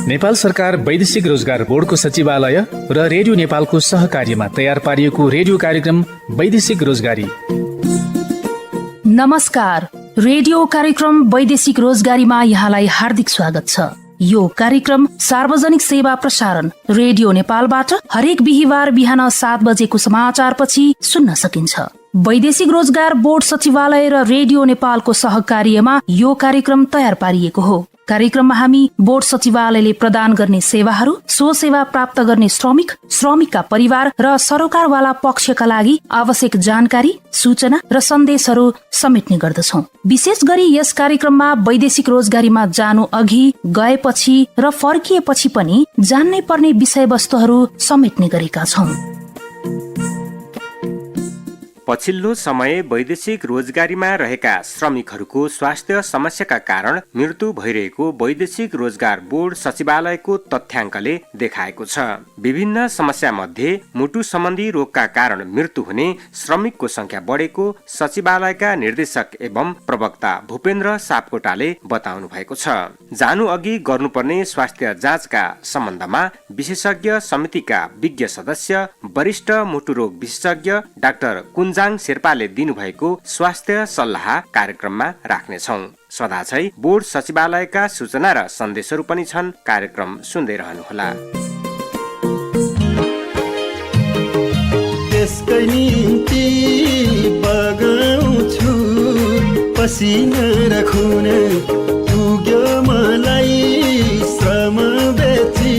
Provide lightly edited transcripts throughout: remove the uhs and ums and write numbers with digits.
नेपाल सरकार वैदेशिक रोजगार बोर्डको सचिवालय र रेडियो नेपालको सहकार्यमा तयार पारिएको रेडियो कार्यक्रम वैदेशिक रोजगारी। नमस्कार, रेडियो कार्यक्रम वैदेशिक रोजगारीमा यहाँलाई हार्दिक स्वागत छ। यो कार्यक्रम सार्वजनिक सेवा प्रसारण रेडियो नेपालबाट हरेक बिहीबार बिहान 7 बजेको समाचारपछि सुन्न सकिन्छ। वैदेशिक रोजगार बोर्ड सचिवालय र रेडियो नेपालको सहकार्यमा यो कार्यक्रम तयार पारिएको हो। कार्यक्रममा हामी बोर्ड सचिवालयले प्रदान गर्ने सेवाहरू, सो सेवा प्राप्त गर्ने श्रमिक, श्रमिकका परिवार र सरोकारवाला पक्षका लागि आवश्यक जानकारी, सूचना र सन्देशहरू समेट्ने गर्दछौं। विशेष गरी यस कार्यक्रममा वैदेशिक रोजगारीमा जानु अघि, गएपछि र फर्किएपछि पनि जान्नै पर्ने विषयवस्तुहरू समेट्ने गरेका छौं। पछिल्लो समय वैदेशिक रोजगारीमा रहेका श्रमिकहरूको स्वास्थ्य समस्याका कारण मृत्यु भइरहेको वैदेशिक रोजगार बोर्ड सचिवालयको तथ्याङ्कले देखाएको छ। विभिन्न समस्या मध्ये मुटु सम्बन्धी रोगका कारण मृत्यु हुने श्रमिकको संख्या बढेको सचिवालयका निर्देशक एवं प्रवक्ता भूपेन्द्र सापकोटाले बताउनु भएको छ। जानु अघि गर्नुपर्ने स्वास्थ्य जाँचका सम्बन्धमा विशेषज्ञ समितिका विज्ञ सदस्य वरिष्ठ मुटु रोग विशेषज्ञ डाक्टर कुञ्जाङ शेर्पाले दिनुभएको स्वास्थ्य सल्लाह कार्यक्रममा राख्नेछौं। सदाझै बोर्ड सचिवालयका सूचना र सन्देशहरू पनि छन्। कार्यक्रम सुन्दै रहनुहोला। त्यसकै निम्ति बगाउँछु पसिना र खुन, पुग्यो मलाई श्रम बेची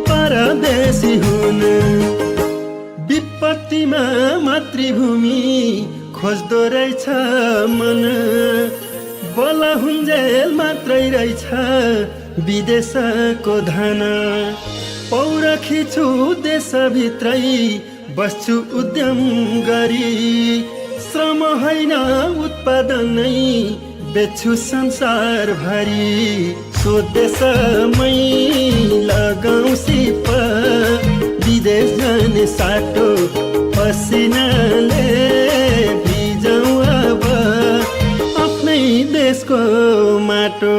परदेशी हुन। विपत्तिमा मातृभूमि खोज्दो रहेछ मन, बोला हुन्जेल मात्रै रहेछ विदेशको धन। पौरखी छु देशभित्रै बस्छु उद्यम गरी, श्रम होइन उत्पादनै बेच्छु संसारभरि। स्वदेशमै लगाउँ सिप विदेश जाने साटो, पसिनाले भिजाउँ अब आफ्नै देशको माटो।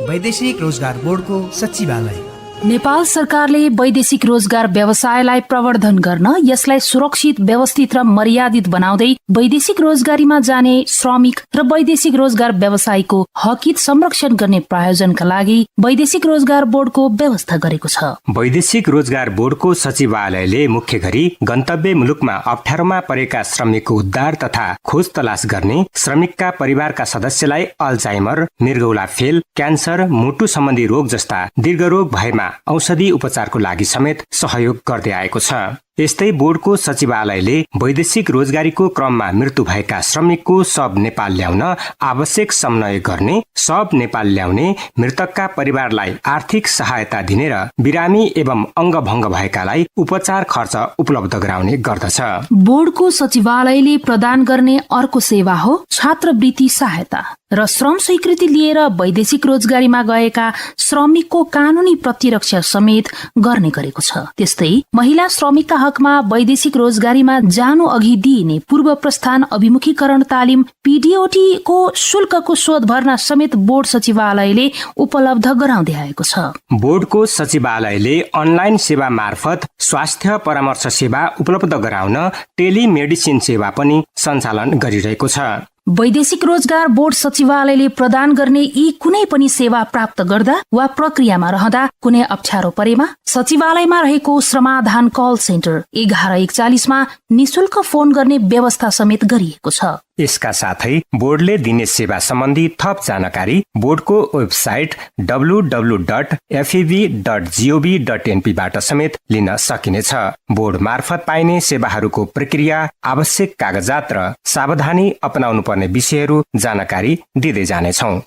वैदेशिक रोजगार बोर्डको सचिवालय। नेपाल सरकारले वैदेशिक रोजगार व्यवसायलाई प्रवर्धन गर्न, यसलाई सुरक्षित, व्यवस्थित र मर्यादित बनाउँदै वैदेशिक रोजगारीमा जाने श्रमिक र वैदेशिक रोजगार व्यवसायको हकित संरक्षण गर्ने प्रायोजनका लागि वैदेशिक रोजगार बोर्डको व्यवस्था गरेको छ। वैदेशिक रोजगार बोर्डको सचिवालयले मुख्य गरी गन्तव्य मुलुकमा अप्ठ्यारोमा परेका श्रमिकको उद्धार तथा खोज तलास गर्ने, श्रमिकका परिवारका सदस्यलाई अल्जाइमर, मृगौला फेल, क्यान्सर, मुटु सम्बन्धी रोग जस्ता दीर्घ रोग भएमा औषधि उपचारको लागि समेत सहयोग गर्दै आएको छ। यस्तै बोर्डको सचिवालयले वैदेशिक रोजगारीको क्रममा मृत्यु भएका श्रमिकको शव नेपाल ल्याउन आवश्यक समन्वय गर्ने, शव नेपाल ल्याउने, मृतकका परिवारलाई आर्थिक सहायता दिने र बिरामी एवं अङ्गभङ्ग भएकालाई उपचार खर्च उपलब्ध गराउने गर्दछ। बोर्डको सचिवालयले प्रदान गर्ने अर्को सेवा हो छात्रवृत्ति सहायता र श्रम स्वीकृति लिएर वैदेशिक रोजगारीमा गएका श्रमिकको कानूनी प्रतिरक्षा समेत गर्ने गरेको छ। त्यस्तै महिला श्रमिकका हकमा वैदेशिक रोजगारीमा जानु अघि दिइने पूर्व प्रस्थान अभिमुखीकरण तालिम पीडीओटी को शुल्कको शोध भर्ना समेत बोर्ड सचिवालयले उपलब्ध गराउँदै आएको छ। बोर्डको सचिवालयले अनलाइन सेवा मार्फत स्वास्थ्य परामर्श सेवा उपलब्ध गराउन टेलिमेडिसिन सेवा पनि सञ्चालन गरिरहेको छ। वैदेशिक रोजगार बोर्ड सचिवालयले प्रदान गर्ने यी कुनै पनि सेवा प्राप्त गर्दा वा प्रक्रियामा रहँदा कुनै अप्ठ्यारो परेमा सचिवालयमा रहेको समाधान कल सेन्टर 1141 मा निशुल्क फोन गर्ने व्यवस्था समेत गरिएको छ। यसका साथै बोर्डले दिने सेवा सम्बन्धी थप जानकारी बोर्डको वेबसाइट www.feb.gov.np बाट समेत लिन सकिनेछ। बोर्ड मार्फत पाइने सेवाहरूको प्रक्रिया, आवश्यक कागजात र सावधानी अपनाउनु पर्ने विषयहरू जानकारी दिँदै जानेछौं।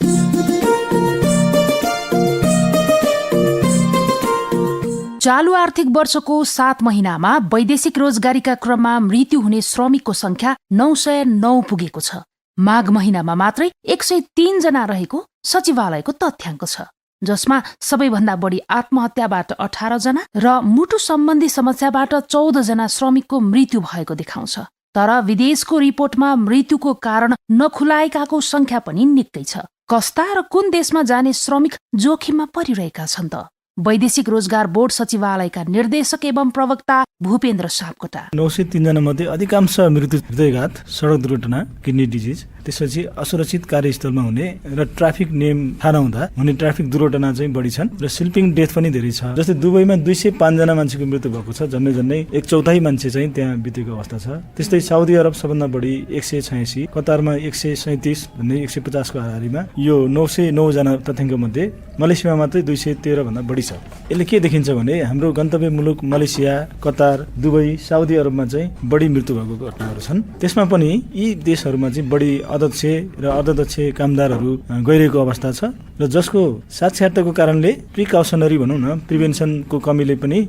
चालु आर्थिक वर्षको 7 महिनामा वैदेशिक रोजगारीका क्रममा मृत्यु हुने श्रमिकको संख्या 909 पुगेको छ। माघ महिनामा मात्रै 103 जना रहेको सचिवालयको तथ्याङ्क छ, जसमा सबैभन्दा बढी आत्महत्याबाट 18 जना र मुटु सम्बन्धी समस्याबाट 14 जना श्रमिकको मृत्यु भएको देखाउँछ। तर विदेशको रिपोर्टमा मृत्युको कारण नखुलाएकाको संख्या पनि निकै छ। कस्ता र कुन देशमा जाने श्रमिक जोखिममा परिरहेका छन् त? वैदेशिक रोजगार बोर्ड सचिवालयका निर्देशक एवं प्रवक्ता भूपेन्द्र सापकोटा। 903 जना मध्ये अधिकांश मृत्यु हृदयघात, सडक दुर्घटना, किडनी डिजिज, त्यसपछि असुरक्षित कार्यस्थलमा हुने र ट्राफिक नियम थाहा नहुँदा हुने ट्राफिक दुर्घटना चाहिँ बढी छन् र स्लिपिङ डेथ पनि धेरै छ। जस्तै दुबईमा 205 जना मान्छेको मृत्यु भएको छ, झन्डै 1/4 मान्छे चाहिँ त्यहाँ बितेको अवस्था छ। त्यस्तै साउदी अरब सबभन्दा बढी 186, कतारमा 137 भन्ने 150 को हाराहारीमा, यो 909 जना तथ्याङ्क मध्ये मलेसियामा मात्रै 213 भन्दा बढी छ। यसले के देखिन्छ भने हाम्रो गन्तव्य मुलुक मलेसिया, कतार, दुबई, साउदी अरबमा चाहिँ बढी मृत्यु भएको घटनाहरू छन्। त्यसमा पनि यी देशहरूमा चाहिँ बढी अध्यक्ष र अर्धदक्ष कामदारहरू गइरहेको अवस्था छ र जसको साक्षरताको कारणले प्रिकसनरी भनौँ न, प्रिभेन्सनको कमीले पनि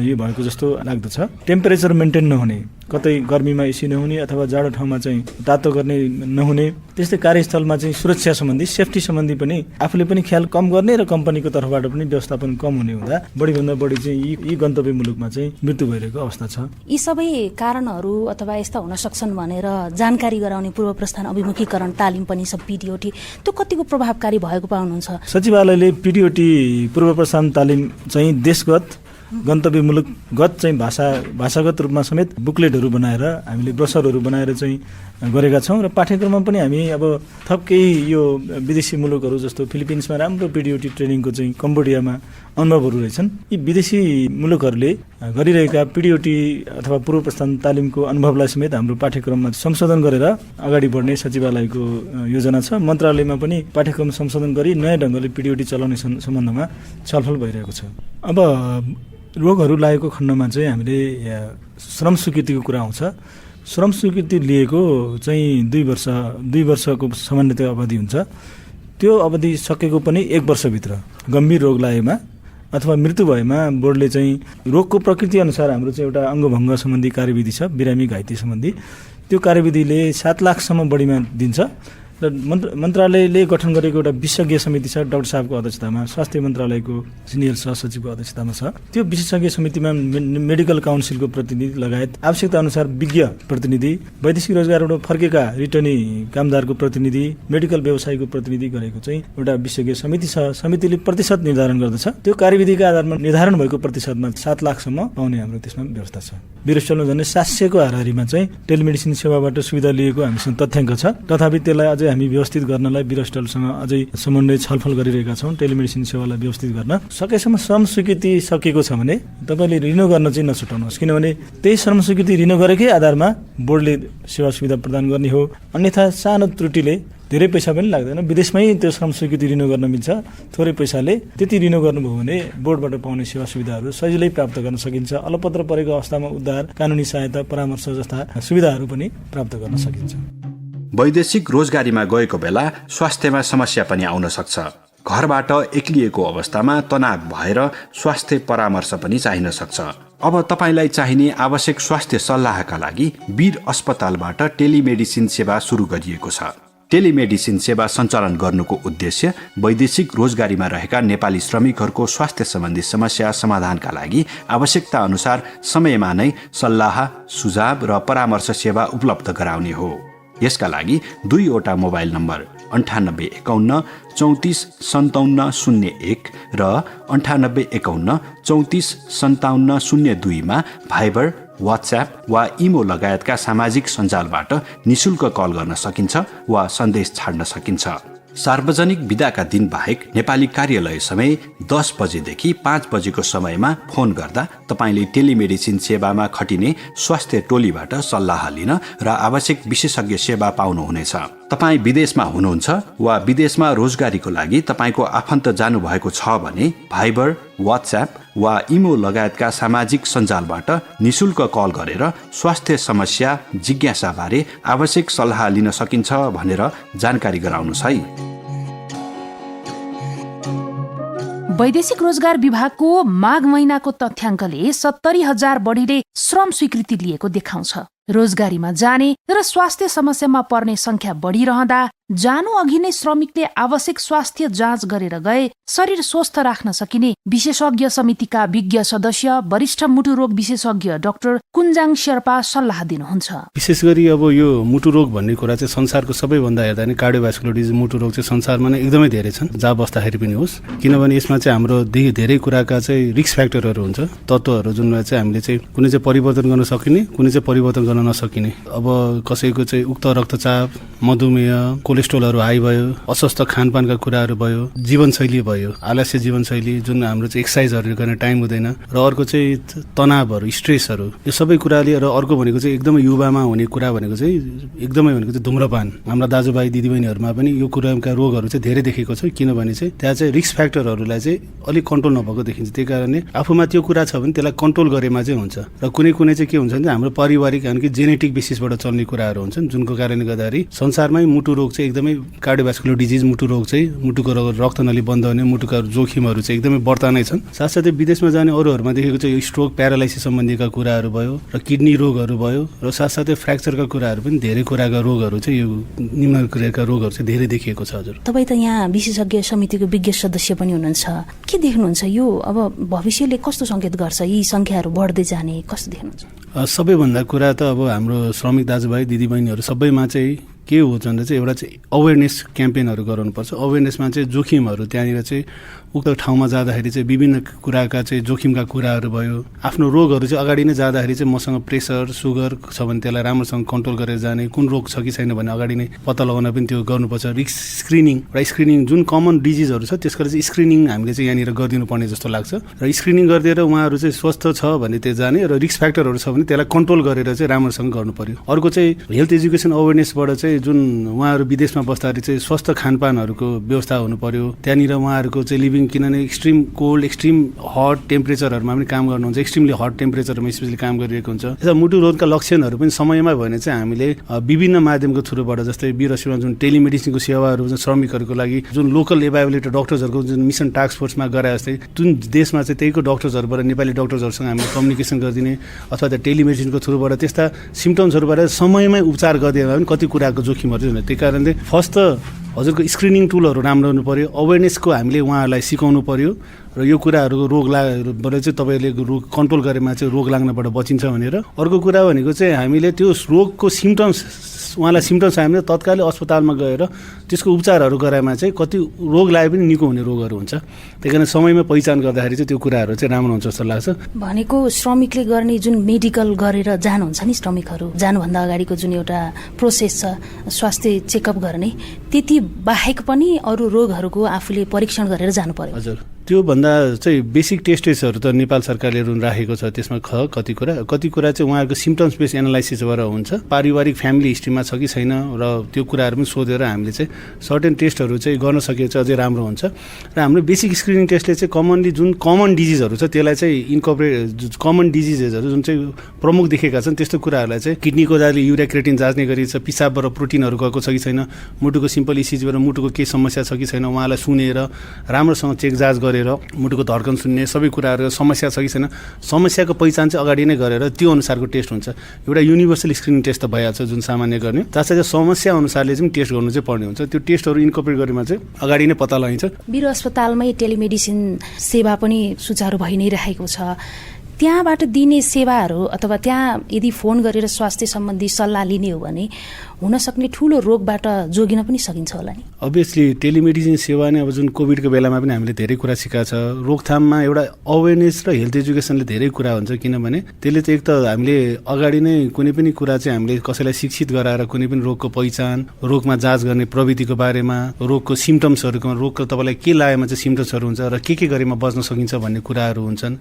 यो भएको जस्तो लाग्दछ। टेम्परेचर मेन्टेन नहुने, कतै गर्मीमा एसी नहुने अथवा जाडो ठाउँमा चाहिँ तातो गर्ने नहुने, त्यस्तै कार्यस्थलमा चाहिँ सुरक्षा सम्बन्धी, सेफ्टी सम्बन्धी पनि आफूले पनि ख्याल कम गर्ने र कम्पनीको तर्फबाट पनि व्यवस्थापन कम हुने हुँदा बढीभन्दा बढी चाहिँ यी गन्तव्य मुलुकमा चाहिँ मृत्यु भइरहेको अवस्था छ। यी सबै कारणहरू अथवा यस्ता हुन सक्छन् भनेर जानकारी गराउने पूर्व प्रस्थान अभिमुखीकरण तालिम पनि छ पिडिओटी, त्यो कतिको प्रभावकारी भएको पाउनुहुन्छ? सचिवालयले पिडिओटी पूर्व प्रस्थान तालिम चाहिँ देशगत, गन्तव्य मुलुकगत चाहिँ भाषागत रूपमा समेत बुकलेटहरू बनाएर हामीले ब्रोसरहरू बनाएर चाहिँ गरेका छौँ र पाठ्यक्रममा पनि हामी अब थप केही यो विदेशी मुलुकहरू जस्तो फिलिपिन्समा राम्रो पिडिओटी ट्रेनिङको चाहिँ कम्बोडियामा अनुभवहरू रहेछन्। यी विदेशी मुलुकहरूले गरिरहेका पिडिओटी अथवा पूर्व प्रस्थान तालिमको अनुभवलाई समेत हाम्रो पाठ्यक्रममा संशोधन गरेर अगाडि बढ्ने सचिवालयको योजना छ। मन्त्रालयमा पनि पाठ्यक्रम संशोधन गरी नयाँ ढङ्गले पिडिओटी चलाउने सम्बन्धमा छलफल भइरहेको छ। अब रोगहरू लागेको खण्डमा चाहिँ हामीले श्रम स्वीकृतिको कुरा आउँछ। श्रम स्वीकृति लिएको चाहिँ 2 वर्षको सामान्यतया अवधि हुन्छ। त्यो अवधि सकेको पनि 1 वर्षभित्र गम्भीर रोग लागेमा अथवा मृत्यु भएमा बोर्डले चाहिँ रोगको प्रकृति अनुसार हाम्रो चाहिँ एउटा अङ्गभङ्ग सम्बन्धी कार्यविधि छ, बिरामी घाइते सम्बन्धी। त्यो कार्यविधिले 7 लाखसम्म बढीमा दिन्छ र मन्त्रालयले गठन गरेको एउटा विशेषज्ञ समिति छ, डाक्टर साहबको अध्यक्षतामा, स्वास्थ्य मन्त्रालयको सिनियर सहसचिवको अध्यक्षतामा छ। त्यो विशेषज्ञ समितिमा मेडिकल काउन्सिलको प्रतिनिधि लगायत आवश्यकता अनुसार विज्ञ प्रतिनिधि, वैदेशिक रोजगारबाट फर्केका रिटर्नी कामदारको प्रतिनिधि, मेडिकल व्यवसायीको प्रतिनिधि गरेको चाहिँ एउटा विशेषज्ञ समिति छ। समितिले प्रतिशत निर्धारण गर्दछ। त्यो कार्यविधिका आधारमा निर्धारण भएको प्रतिशतमा 7 लाखसम्म पाउने हाम्रो त्यसमा व्यवस्था छ। विरस्टलमा झन्डै 700 को हाराहारीमा चाहिँ टेलिमेडिसिन सेवाबाट सुविधा लिएको हामीसँग तथ्याङ्क छ। तथापि त्यसलाई अझै हामी व्यवस्थित गर्नलाई विरस्टलसँग अझै समन्वय छलफल गरिरहेका छौँ। टेलिमेडिसिन सेवालाई व्यवस्थित गर्न सकेसम्म श्रम स्वीकृति सकिएको छ भने तपाईँले रिन्यू गर्न चाहिँ नछुटाउनुहोस्, किनभने त्यही श्रम स्वीकृति रिन्यू गरेकै आधारमा बोर्डले सेवा सुविधा प्रदान गर्ने हो। अन्यथा सानो त्रुटिले धेरै पैसा पनि लाग्दैन, विदेशमै त्यो श्रम स्वीकृति रिन्यू गर्न मिल्छ। थोरै पैसाले त्यति रिन्यू गर्नुभयो भने बोर्डबाट पाउने सेवा सुविधाहरू सजिलै प्राप्त गर्न सकिन्छ। अलपत्र परेको अवस्थामा उद्धार, कानुनी सहायता, परामर्श जस्ता सुविधाहरू पनि प्राप्त गर्न सकिन्छ। वैदेशिक रोजगारीमा गएको बेला स्वास्थ्यमा समस्या पनि आउन सक्छ। घरबाट एक्लिएको अवस्थामा तनाव भएर स्वास्थ्य परामर्श पनि चाहिन सक्छ। अब तपाईलाई चाहिने आवश्यक स्वास्थ्य सल्लाहका लागि वीर अस्पतालबाट टेलिमेडिसिन सेवा सुरु गरिएको छ। टेलिमेडिसिन सेवा सञ्चालन गर्नुको उद्देश्य वैदेशिक रोजगारीमा रहेका नेपाली श्रमिकहरूको स्वास्थ्य सम्बन्धी समस्या समाधानका लागि आवश्यकता अनुसार समयमा नै सल्लाह, सुझाव र परामर्श सेवा उपलब्ध गराउने हो। यसका लागि 2 वटा मोबाइल नम्बर 9851 34 57 01 र 9851 34 57 02 मा भाइबर, व्हाट्सएप वा इमो लगायतका सामाजिक सञ्जालबाट निशुल्क कल गर्न सकिन्छ वा सन्देश छाड्न सकिन्छ। सार्वजनिक बिदाका दिन बाहेक नेपाली कार्यालय समय 10 बजेदेखि 5 बजेको समयमा फोन गर्दा तपाईले टेलिमेडिसिन सेवामा खटिने स्वास्थ्य टोलीबाट सल्लाह लिन र आवश्यक विशेषज्ञ सेवा पाउनुहुनेछ। तपाई विदेशमा हुनुहुन्छ वा विदेशमा रोजगारीको लागि तपाईको आफन्त जानुभएको छ भने भाइबर, व्हाट्सएप वा इमो लगायतका सामाजिक सञ्जालबाट निशुल्क कल गरेर स्वास्थ्य समस्या, जिज्ञासाबारे आवश्यक सल्लाह लिन सकिन्छ भनेर जानकारी गराउनुहोस् है। वैदेशिक रोजगार विभागको माघ महिनाको तथ्याङ्कले 70,000 बढीले श्रम स्वीकृति लिएको देखाउँछ। रोजगारीमा जाने र स्वास्थ्य समस्यामा पर्ने संख्या बढिरहँदा जानु अघि नै श्रमिकले आवश्यक स्वास्थ्य जाँच गरेर गए शरीर स्वस्थ राख्न सकिने विशेषज्ञ समितिका विज्ञ सदस्य वरिष्ठ मुटु रोग विशेषज्ञ डाक्टर कुञ्जाङ शेर्पा सल्लाह दिनुहुन्छ। विशेष गरी अब यो मुटु रोग भन्ने कुरा चाहिँ संसारको सबैभन्दा हेर्दा नि कार्डियोभास्कुलर डिजिज मुटु रोग चाहिँ संसारमा नै एकदमै धेरै छन्, जहाँ बस्दाखेरि पनि होस्, किनभने यसमा चाहिँ हाम्रो धेरै कुराका चाहिँ रिस्क फ्याक्टरहरू हुन्छ, तत्त्वहरू जुनलाई चाहिँ हामीले चाहिँ कुनै चाहिँ परिवर्तन गर्न सकिने, कुनै चाहिँ परिवर्तन गर्न नसकिने। अब कसैको चाहिँ उक्त रक्तचाप, मधुमेह, कोलेस्ट्रोलहरू हाई भयो, अस्वस्थ खानपानका कुराहरू भयो, जीवनशैली भयो, आलस्य जीवनशैली, जुन हाम्रो चाहिँ एक्सर्साइजहरू गर्ने टाइम हुँदैन, र अर्को चाहिँ तनावहरू, स्ट्रेसहरू, यो सबै कुराले, र अर्को भनेको चाहिँ एकदमै युवामा हुने कुरा भनेको चाहिँ एकदमै भनेको चाहिँ धुम्रपान। हाम्रा दाजुभाइ दिदीबहिनीहरूमा पनि यो कुराका रोगहरू चाहिँ धेरै देखेको छ, किनभने चाहिँ त्यहाँ चाहिँ रिस्क फ्याक्टरहरूलाई चाहिँ अलिक कन्ट्रोल नभएको देखिन्छ। त्यही कारणले आफूमा त्यो कुरा छ भने त्यसलाई कन्ट्रोल गरेमा चाहिँ हुन्छ। र कुनै चाहिँ के हुन्छ भने हाम्रो पारिवारिक यानि कि जेनेटिक बेसिसबाट चल्ने कुराहरू हुन्छन्, जुनको कारणले गर्दाखेरि संसारमै मुटु रोग चाहिँ एकदमै कार्डियोभास्कुलर डिजिज मुटु रोग चाहिँ मुटुको रक्तनली बन्द हुने, मुटुका जोखिमहरू चाहिँ एकदमै बढ्ता नै छन्। साथसाथै विदेशमा जाने अरूहरूमा देखेको चाहिँ स्ट्रोक, प्यारालाइसिस सम्बन्धीका कुराहरू भयो, र किडनी रोगहरू भयो, र साथसाथै फ्र्याक्चरका कुराहरू पनि धेरै कुराका रोगहरू चाहिँ यो निम्न कुराका रोगहरू चाहिँ धेरै देखिएको छ। हजुर, तपाईँ त यहाँ विशेषज्ञ समितिको विज्ञ सदस्य पनि हुनुहुन्छ, के देख्नुहुन्छ यो अब भविष्यले कस्तो सङ्केत गर्छ, यी सङ्ख्याहरू बढ्दै जाने कस्तो देख्नुहुन्छ? सबैभन्दा कुरा त अब हाम्रो श्रमिक दाजुभाइ दिदीबहिनीहरू सबैमा चाहिँ के हो भन्दा चाहिँ एउटा चाहिँ अवेरनेस क्याम्पेनहरू गराउनुपर्छ। अवेरनेसमा चाहिँ जोखिमहरू त्यहाँनिर चाहिँ उक्त ठाउँमा जाँदाखेरि चाहिँ विभिन्न कुराका चाहिँ जोखिमका कुराहरू भयो, आफ्नो रोगहरू चाहिँ अगाडि नै जाँदाखेरि चाहिँ मसँग प्रेसर, सुगर छ भने त्यसलाई राम्रोसँग कन्ट्रोल गरेर जाने, कुन रोग छ कि छैन भने अगाडि नै पत्ता लगाउन पनि त्यो गर्नुपर्छ। रिस्क स्क्रिनिङ र स्क्रिनिङ जुन कमन डिजिजहरू छ त्यसको चाहिँ स्क्रिनिङ हामीले चाहिँ यहाँनिर गरिदिनु पर्ने जस्तो लाग्छ, र स्क्रिनिङ गरिदिएर उहाँहरू चाहिँ स्वस्थ छ भने त्यो जाने, र रिस्क फ्याक्टरहरू छ भने त्यसलाई कन्ट्रोल गरेर चाहिँ राम्रोसँग गर्नु पर्यो। अर्को चाहिँ हेल्थ एजुकेसन अवेरनेसबाट चाहिँ जुन उहाँहरू विदेशमा बस्दाखेरि चाहिँ स्वस्थ खानपानहरूको व्यवस्था हुनु पर्यो। त्यहाँनिर उहाँहरूको चाहिँ लिभिङ, किनभने एक्सट्रिम कोल्ड, एक्सट्रिम हट टेम्परेचरहरूमा पनि काम गर्नुहुन्छ, एक्सट्रिमली हट टेम्परेचरमा स्पेसली काम गरिरहेको हुन्छ। यस्ता मुटु रोगका लक्षणहरू पनि समयमा भयो भने चाहिँ हामीले विभिन्न माध्यमको थ्रुबाट, जस्तै वीरसेवा जुन टेलिमेडिसिनको सेवाहरू हुन्छ श्रमिकहरूको लागि, जुन लोकल एभाइलेबल डक्टर्सहरूको जुन मिसन टास्क फोर्समा गरे जस्तै जुन देशमा चाहिँ त्यहीको डक्टर्सहरूबाट, नेपाली डक्टर्सहरूसँग हामीले कम्युनिकेसन गरिदिने, अथवा त्यो टेलिमेडिसिनको थ्रुबाट त्यस्ता सिम्टम्सहरूबाट समयमै उपचार गरिदिएमा पनि कति कुराको जोखिमहरू चाहिँ हुँदैन। त्यही कारणले फर्स्ट त हजुरको स्क्रिनिङ टुलहरू राम्रो हुनु पर्यो, अवेरनेसको हामीले उहाँहरूलाई सिकाउनु पर्यो, र यो कुराहरूको रोगबाट चाहिँ तपाईँले रोग कन्ट्रोल गरेमा चाहिँ रोग लाग्नबाट बचिन्छ भनेर। अर्को कुरा भनेको चाहिँ हामीले त्यो रोगको उहाँलाई सिम्टम्स हामीले तत्कालै अस्पतालमा गएर त्यसको उपचारहरू गराएमा चाहिँ कति रोग लागे पनि निको हुने रोगहरू हुन्छ। त्यही कारण समयमा पहिचान गर्दाखेरि चाहिँ त्यो कुराहरू चाहिँ राम्रो हुन्छ जस्तो लाग्छ। भनेको श्रमिकले गर्ने जुन मेडिकल गरेर जानुहुन्छ नि, श्रमिकहरू जानुभन्दा अगाडिको जुन एउटा प्रोसेस छ स्वास्थ्य चेकअप गर्ने, त्यति बाहेक पनि अरू रोगहरूको आफूले परीक्षण गरेर जानु पर्यो। हजुर, त्योभन्दा चाहिँ बेसिक टेस्टेसहरू त नेपाल सरकारले राखेको छ, त्यसमा कति कुरा चाहिँ उहाँहरूको सिम्टम्स बेस एनालाइसिसबाट हुन्छ, पारिवारिक फ्यामिली हिस्ट्रीमा छ कि छैन, र त्यो कुराहरू पनि सोधेर हामीले चाहिँ सर्टेन टेस्टहरू चाहिँ गर्न सके चाहिँ अझै राम्रो हुन्छ। र हाम्रो बेसिक स्क्रिनिङ टेस्टले चाहिँ कमनली जुन कमन डिजिजहरू छ त्यसलाई चाहिँ इन्कर्पोरेट, कमन डिजिजेसहरू जुन चाहिँ प्रमुख देखेका छन् त्यस्तो कुराहरूलाई चाहिँ किडनीको जाँचले युरिया क्रिएटिन जाँच्ने गरिन्छ, पिसाबबाट प्रोटिनहरू गएको छ कि छैन, मुटुको सिम्पल इसिजीबाट मुटुको केही समस्या छ कि छैन उहाँलाई सुनेर राम्रोसँग चेक जाँच गरेर मुटुको धड्कन सुन्ने, सबै कुराहरू समस्या छ कि छैन, समस्याको पहिचान चाहिँ अगाडि नै गरेर त्यो अनुसारको टेस्ट हुन्छ। एउटा युनिभर्सल स्क्रिनिङ टेस्ट त भइहाल्छ जुन सामान्य गर्ने, साथसाथै समस्या अनुसारले चाहिँ टेस्ट गर्नु चाहिँ पर्ने हुन्छ। त्यो टेस्टहरू इन्कर्पोरेट गरेमा चाहिँ अगाडि नै पत्ता लगाइन्छ। वीर अस्पतालमै टेलिमेडिसिन सेवा पनि सुचारू भइ नै रहेको छ, त्यहाँबाट दिने सेवाहरू अथवा त्यहाँ यदि फोन गरेर स्वास्थ्य सम्बन्धी सल्लाह लिने हो भने हुन सक्ने ठुलो रोगबाट जोगिन पनि सकिन्छ होला नि। अभियसली टेलिमेडिसिन सेवा नै अब जुन कोभिडको बेलामा पनि हामीले धेरै कुरा सिकाएको छ। रोकथाममा एउटा अवेरनेस र हेल्थ एजुकेसनले धेरै कुरा हुन्छ, किनभने त्यसले चाहिँ एक त हामीले अगाडि नै कुनै पनि कुरा चाहिँ हामीले कसैलाई शिक्षित गराएर कुनै पनि रोगको पहिचान, रोगमा जाँच गर्ने प्रविधिको बारेमा, रोगको सिम्टम्सहरूको, रोगको तपाईँलाई के लागेमा चाहिँ सिम्टम्सहरू हुन्छ र के गरेमा बच्न सकिन्छ भन्ने कुराहरू हुन्छन्।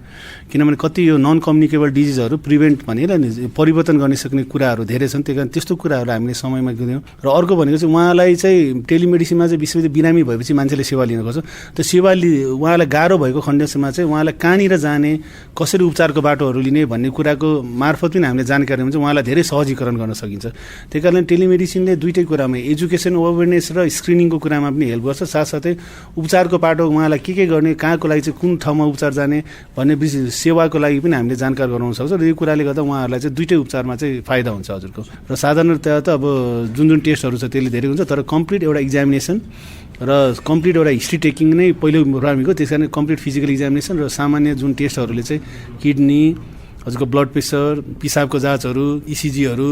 किनभने कति यो नन कम्युनिकेबल डिजिजहरू प्रिभेन्ट भनेर परिवर्तन गर्न सक्ने कुराहरू धेरै छन्, त्यही कारण त्यस्तो कुराहरू हामीले समयमा दियौँ। र अर्को भनेको चाहिँ उहाँलाई चाहिँ टेलिमेडिसिनमा चाहिँ विशेष बिरामी भएपछि मान्छेले सेवा लिनु खोज्छ, त्यो सेवा उहाँलाई गाह्रो भएको कन्डिसनमा चाहिँ उहाँलाई कहाँनिर जाने, कसरी उपचारको बाटोहरू लिने भन्ने कुराको मार्फत पनि हामीले जानकारी हुन्छ, उहाँलाई धेरै सहजीकरण गर्न सकिन्छ। त्यही कारण टेलिमेडिसिनले दुइटै कुरामा एजुकेसन अवेरनेस र स्क्रिनिङको कुरामा पनि हेल्प गर्छ, साथसाथै उपचारको बाटो उहाँलाई के गर्ने, कहाँको लागि चाहिँ कुन ठाउँमा उपचार जाने भन्ने सेवाको लागि लागि पनि हामीले जानकार गराउन सक्छौँ र यो कुराले गर्दा उहाँहरूलाई चाहिँ दुईटै उपचारमा चाहिँ फाइदा हुन्छ हजुरको। र साधारणतया त अब जुन टेस्टहरू छ त्यसले धेरै हुन्छ, तर कम्प्लिट एउटा इक्जामिनेसन र कम्प्लिट एउटा हिस्ट्री टेकिङ नै पहिलो प्राथमिक हो। त्यस कारण कम्प्लिट फिजिकल इक्जामिनेसन र सामान्य जुन टेस्टहरूले चाहिँ किडनी, हजुरको ब्लड प्रेसर, पिसाबको जाँचहरू, इसिजीहरू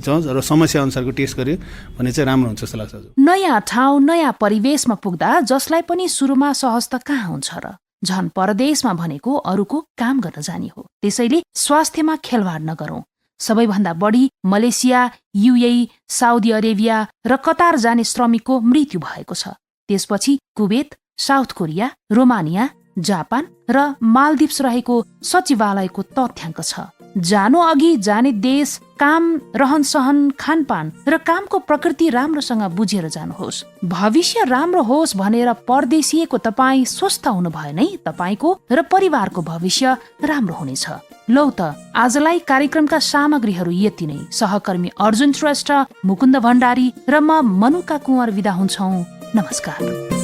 जाँच र समस्या अनुसारको टेस्ट गर्यो भने चाहिँ राम्रो हुन्छ जस्तो लाग्छ हजुर। नयाँ ठाउँ नयाँ परिवेशमा पुग्दा जसलाई पनि सुरुमा सहज त कहाँ हुन्छ र, झन परदेशमा भनेको अरूको काम गर्न जाने हो। त्यसैले स्वास्थ्यमा खेलवाड नगरौं। सबैभन्दा बढी मलेसिया, युएई, साउदी अरेबिया र कतार जाने श्रमिकको मृत्यु भएको छ। त्यसपछि Kuwait, south Korea, Romania, Japan र मालदिप्स रहेको सचिवालयको तथ्याङ्क छ। जानु अघि जाने देश, काम, रहन सहन, खानपान र कामको प्रकृति राम्रोसँग बुझेर जानुहोस्। भविष्य राम्रो होस् भनेर परदेशिएको तपाईँ स्वस्थ हुनु भए नै तपाईँको र परिवारको भविष्य राम्रो हुनेछ। लौ त आजलाई कार्यक्रमका सामग्रीहरू यति नै। सहकर्मी अर्जुन श्रेष्ठ, मुकुन्द भण्डारी र म मनुका कुँवर विदा हुन्छौं। नमस्कार।